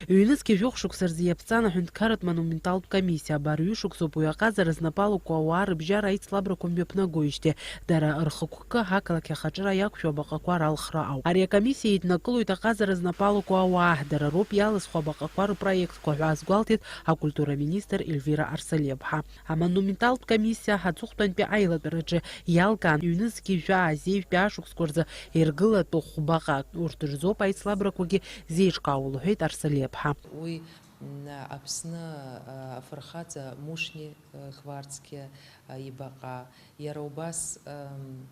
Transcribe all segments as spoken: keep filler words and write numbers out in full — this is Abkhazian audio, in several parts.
Ҩнызқьи жәохә шықәса рзы иаԥҵан аҳәынҭқарратә монументалтә комиссиа. Абар ҩышықәсоуп уи аҟазара знапы алаку ауаа рыбжьара аицлабрақәа мҩаԥнагоижьҭеи. Дара рхықәкы ақалақь ахаҿра иақәшәо абаҟақәа ралхра ауп. Ари акомиссиа еиднакылоит аҟазара знапы алаку ауаа, дара роуп иалызхуа абаҟақәа рпроектқәа ҳәа азгәалҭеит акультура министр Ельвира Арсалиаԥҳа. Амонументалтә комиссиа аҵыхәтәантәи аилатәараҿы иалкаан ҩнызқьи жәаа зеижәтәи ашықәсқәа рзы иргылатәу хәбаҟак. Урҭ рзоуп аицлабрақәагьы зеиҿкаау, лҳәеит Арсалиаԥҳа. Уи, м, Аԥсны, а, афырхаҵа Мушни, а, Хварцкиа, а, ибаҟа, иара убас, ам,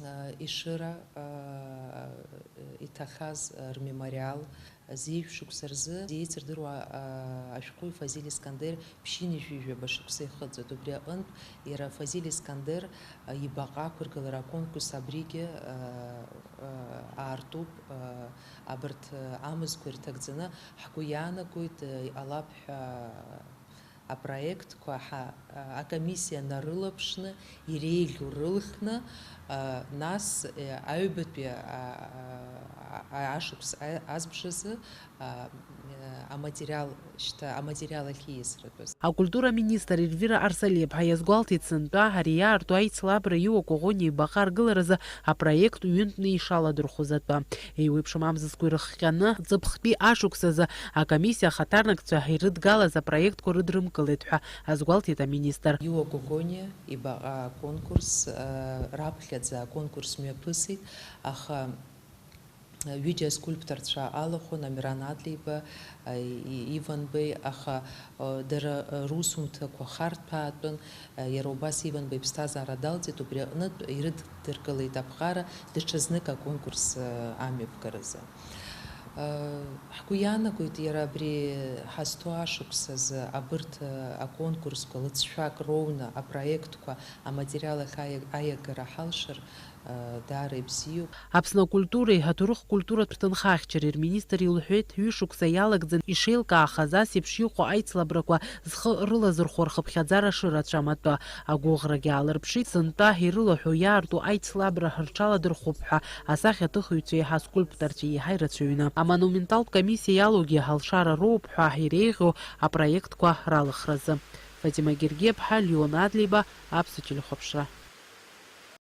а, Ешыра, а, иҭахаз, а, рмемориал, зеижә шықәса рзы еицырдыруа, а, ашәҟәыҩҩы Фазиль Искандер ԥшьынҩажәи жәаба шықәса ихыҵуеит. Убри аҟынтә иара Фазиль Искандер, а, ибаҟа ақәыргылара аконкурс абригьы, а, а, аартуп, а, абарҭ, а, амзқәа ирҭагӡаны ҳгәы иаанагоит, а, иҟалап ҳәа апроектқәа ҳа, а, акомиссиа нарылаԥшны, иреиӷьу рылхны, а, нас, а, аҩбатәи, а, а, а, ашықәс а-, азбжазы, а, а, аматериал шьҭа-, аматериал ахь ииасратәыз. Акультура министр Ельвира Арсалиаԥҳа иазгәалҭеит, сынтәа ари иаарту аицлабра Иуа Коӷониа ибаҟа аргыларазы апроект ҩынтәны ишаладырхәыз атәы. Еиуеиԥшым амзызқәа ирыхҟьаны, ҵыԥхтәи ашықәсазы акомиссиа ахаҭарнакцәа ирыдгалаз апроектқәа рыдрымкылеит ҳәа азгәалҭеит аминистр. Иуа Коӷониа ибаҟа аконкурс, а, раԥхьаӡа аконкурс мҩаԥысит, аха ҩыџьа аскульпторцәа алахәын, Амиран Адлеиба, а, и-, Иван Беи, аха, а, дара, а, русумҭақәа харҭәаатәын, а, иара убас Иван Беи иԥсҭазаара далҵит, убри аҟнытә ирыддыркылеит аԥҟара даҽазнык аконкурс, а, амҩаԥгаразы. А, ҳгәы иаанагоит, иара абри ҳазҭо ашықәсазы абырҭ, а, аконкурсқәа лыҵшәак роуны апроектқәа аматериал ахь аиа-, аиагара ҳалшар, даара ибзиоуп. Аԥсны акультуреи аҭоурых-культуратә ҭынхахьчареи рминистр илҳәеит, ҩышықәса иалагӡан ишеилкаахаз ас еиԥш иҟоу аицлабрақәа зхы рылазырхәо рхыԥхьаӡара шырацәам атәы. Агәыӷрагьы аалырԥшит, сынтәа ирылаҳәо иаарту аицлабра рҽаладырхәып ҳәа асахьаҭыхыҩцәа еиҳа аскульпторцәа еиҳа ирацәаҩны. Амонументалтә комиссиа иалоугьы алшара роуп ҳәа иреиӷьу апроектқәа ралхразы. Фатима Гергиаԥҳа, Леон Адлеиба, Аԥсуа телехәаԥшра.